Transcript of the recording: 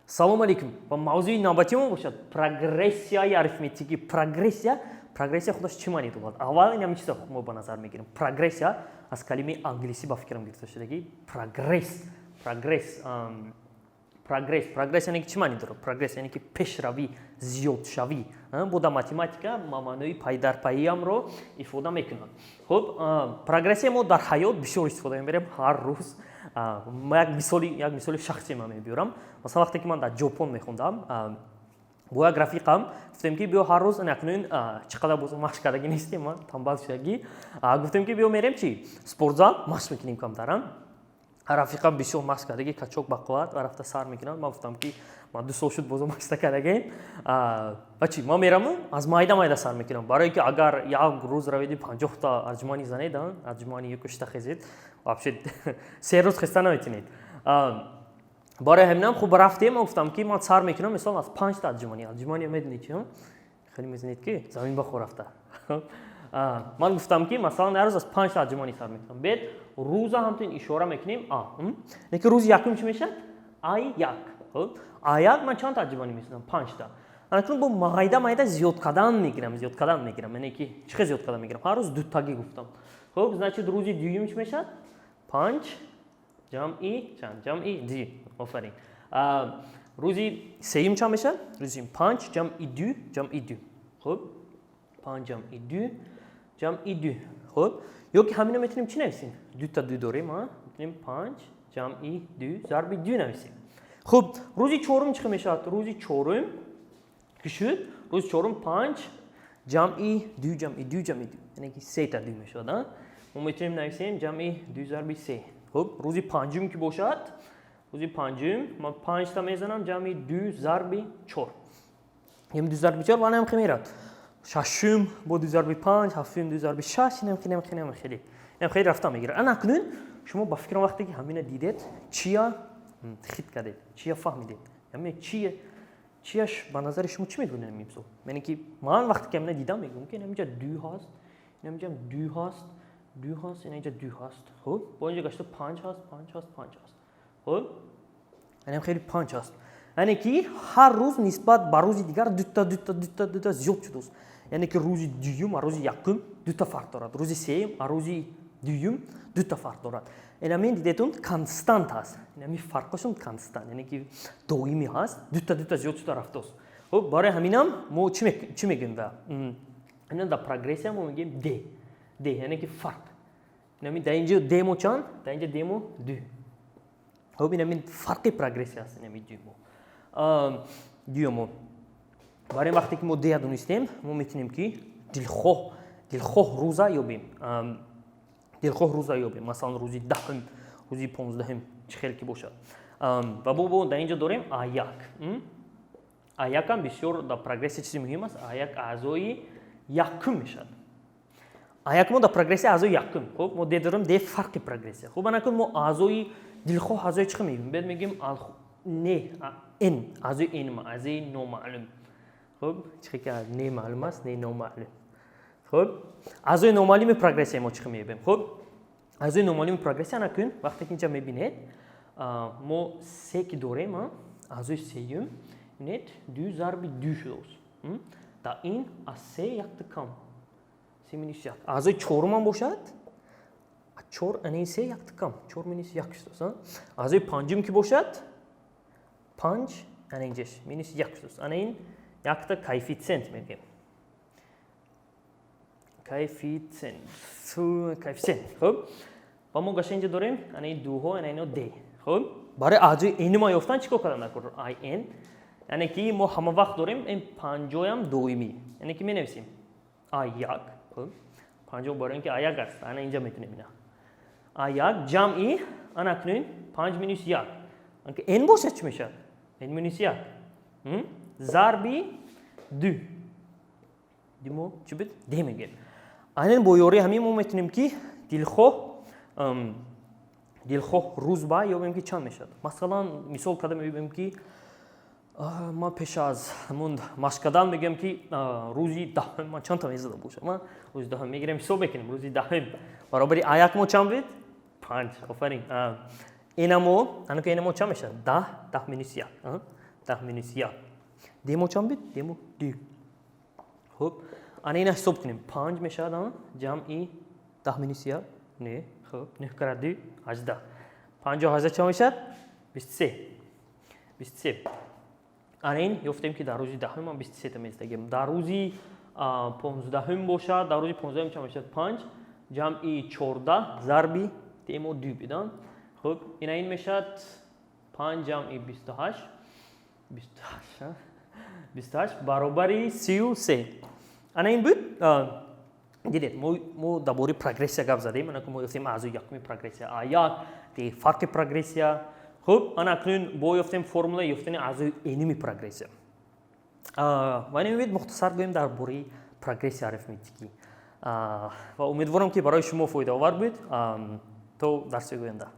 Салом алейкум. Ва мавзӯи навбатии мо бошад прогрессияи арифметикӣ. Прогрессия, прогрессия худаш чӣ маъне дорад? Аввал ин ҳамин чиза мо ба назар мегирем. Прогрессия аз калимаи англисӣ, ба фикрам, гирифта шудагӣ. Прогресс, прогресс, прогресс, прогресс яъне ки чӣ маъне дорад? Прогресс яъне ки пешравӣ, зиёдшавӣ. Бо дар математика маънои пайдарпайиамро ифода мекунад. Хуб, прогрессия мо дар ҳаёт бисёр истифода мебарем ҳар рӯз. Як мисоли шахсӣ ман мебиёрам. Масалан, вақте ки ман дар Ҷопон мехондам, бо як рафиқам гуфтем, ки биё ҳар рӯз, акнун чӣ қадар боз машқ кардагӣ нестем, тамбал шудагӣ, гуфтем, ки биё мерем чи спортзал, машқ мекунем камтар. Рафиқам бисёр машқ кардагӣ, качок бақувват ва рафта сар мекунад. Ман гуфтам, ки ман 2 сол шуд, бозо машқ накардагем. Ва чи ман мераму аз майда майда сар мекунам, барое ки агар як рӯз раведи, 50-та отжимание занед, отжимание яку шита хезед, вообще 3 рӯз хеста наметунед. Барои ҳаминам хуб рафтем. Ман гуфтам, ки ман сар мекунам, мисол, аз панҷта отжимание. Отжимание медонед чи хеле мезанед, ки замин бахор рафта. Ман гуфтам, ки масалан, ҳар рӯз аз панҷта отжимание сар мекунам. Бед рӯза ҳамтун ишора мекунем а ки рӯзи якум чӣ мешавад? А як. А як ман чанд та отжимание мезанам? Панҷта. Акнун бо майда майда зиёд кардан мегирам, зиёд кардан мегирам. Яъне ки чӣ хел зиёд кардан мегирам? Ҳар рӯз дутагӣ гуфтам. Хуб, значит, рӯзи дуюм чӣ мешавад? Панҷ ҷамъи чанд? Ҷамъи ду. Офарин. Рӯзи сеюм чанд мешавад? Рӯзи сеюм панҷ ҷамъи ду ҷамъи ду. Хуб, панҷ ҷамъи ду ҷамъи ду. Хуб, ё ки ҳамино метавонем чӣ нависем? Дута ду дорем, метавонем панҷ ҷамъи ду зарби ду нависем. Хуб, рӯзи чорум чӣ хел мешавад? Рӯзи чорум ки шуд, рӯзи чорум панҷ ҷамъи ду ҷамъи ду ҷамъи ду, яъне ки сета ду мешавад. Мо метавонем нависем ҷамъи ду зарби се. Хуб, рӯзи панҷум ки бошад, рӯзи панҷум ман панҷта мезанам ҷамъи ду зарби чор, ҷамъи ду зарби чор. Ва инам хел меравад. Шашум бо ду зарби панҷ, ҳафтум ду зарби шаш, инам хеле, инам хеле, инам хеле рафта мегирад. Ана акнун шумо, ба фикрам, вақте ки ҳамина дидед, чия хит кардед, чия фаҳмидед? Ҳамин чие, чияш ба назари шумо чӣ мегӯяд ин мисол? Яъне ки ман вақте ки ҳамина дидам, мегӯям, ки инаминҷа ду ҳаст, инаминҷа ду ҳаст, ду ҳаст, инҷа ду ҳаст. Хуб, бо инҷа гашта панҷ ҳаст, панҷ ҳаст, панҷ ҳаст. Хуб, инам хеле панҷ ҳаст. Яъне ки ҳар рӯз нисбат ба рӯзи дигар дута, дута, дута, дута зиёд шудааст. Яъне ки рӯзи дуюм аз рӯзи якум дута фарқ дорад, рӯзи сеюм аз рӯзи дуюм дута фарқ дорад. Инамин дидетун, констант ҳаст, инами фарқашон констант, яъне ки доимӣ ҳаст, дута, дута зиёд шуда рафтааст. Хуб, барои ҳаминам мо чӣ мегӯем? Да ина дар прогрессия мо мегӯем д, д яъне ки фарқ. Инами дар инҷо д мо чанд? Дар инҷо д мо ду. Хуб, инами фарқи прогрессия аст, инами ду мо, дуё мо. Барои вақте ки мо д донистем, мо метавонем ки дилхоҳ рӯза ёбем, дилхоҳ рӯза ёбем, масалан, рӯзи 10-ум, рӯзи 15-ум, чӣ хел ки бошад. Ва бо дар инҷо дорем а як. А якам бисёр дар прогрессия чизи муҳим аст. А як аъзои якум мешавад. А як мо дар прогрессия аъзои якум. Хуб, мо д дорем, д фарқи прогрессия. Хуб, анакун мо аъзои дилхоҳ аъзои чӣ мегӯем? Бед мегӯем не н, аъзои н, аъзои номаълум. Хуб, чӣ ки не маълум аст, не номаълум. Хуб, аъзои номаълуми прогрессия мо чӣ меёбем? Хуб, аъзои номаълуми прогрессия, анакун вақте ки инҷа мебинед, мо се ки дорем, аъзои сеюм, бинед, ду зарби ду шудааст. Дар ин аз се якта кам, се минус як. Аъзои чорумам бошад, чор ана ин се якта кам, чор минус як шудааст. Аъзои панҷум ки бошад, панҷ ана инҷаш минус як шудааст. Ана ин якта коэффициент мегӯем, коэффициент, коэффициент. Хуб, ва мо гаша инҷа дорем ана ин дуҳо, ана ино д. Хуб, барои аъзои n ма ёфтан чӣ кор кардан даркор? Ай n, яъне ки мо ҳама вақт дорем ин панҷоям доимӣ, яъне ки менависем а як. Хуб, панҷо барои ин ки а як аст, ана инҷа метунем ина а як ҷамъи, ана кунем, панҷ минус як. N бошад, чӣ мешавад? N минус як зарби ду. Ду мо чӣ буд? Д мегӯем. Айнан бо ёрии ҳамин мо метавонем ки дилхоҳ рӯз ба ёбем, ки чанд мешавад. Масалан, мисол карда мебинем, ки ман пеш аз ҳамун машқ кардан мегӯям, ки рӯзи 10-ум ман чандта мезада бошам. Рӯзи 10-ум мегирем, ҳисоб мекунем. Рӯзи 10-ум баробари а як мо чанд буд? Панҷ. Офарин. Инамо, анака инамо чанд мешавад? 10, 10 минус як. 10 минус 1. Демо чанд буд? Демо ду. Хуб, ана ина ҳисоб кунем. Панҷ мешавад ҷамъи 10 минус 1, не, хуб, нӯҳ кара ду 18. Панҷоҳ 18 чанд мешавад? 23, 23. Ана ин ёфтем, ки дар рӯзи 10-ум ман 23-та мезидагим. Дар рӯзи 15-ум бошад, дар рӯзи 15-ум чанд мешавад? Панҷ ҷамъи 14 зарби демо ду бидан. Хуб, ина ин мешавад панҷ ҷамъи 28, 28, 28 баробари 33. Ана ин буд. Дидед, мо дар бораи прогрессия гап задем. Ана мо ёфтем аъзои якуми прогрессия а як, фарқи прогрессия. Хуб, ана акнун бо ёфтем формулаи ёфтани аъзои энуми прогрессия. Ва ин умед мухтасар гӯем дар бораи прогрессия арифметикӣ ва умедворам, ки барои шумо фоидаовар буд. То дарси оянда.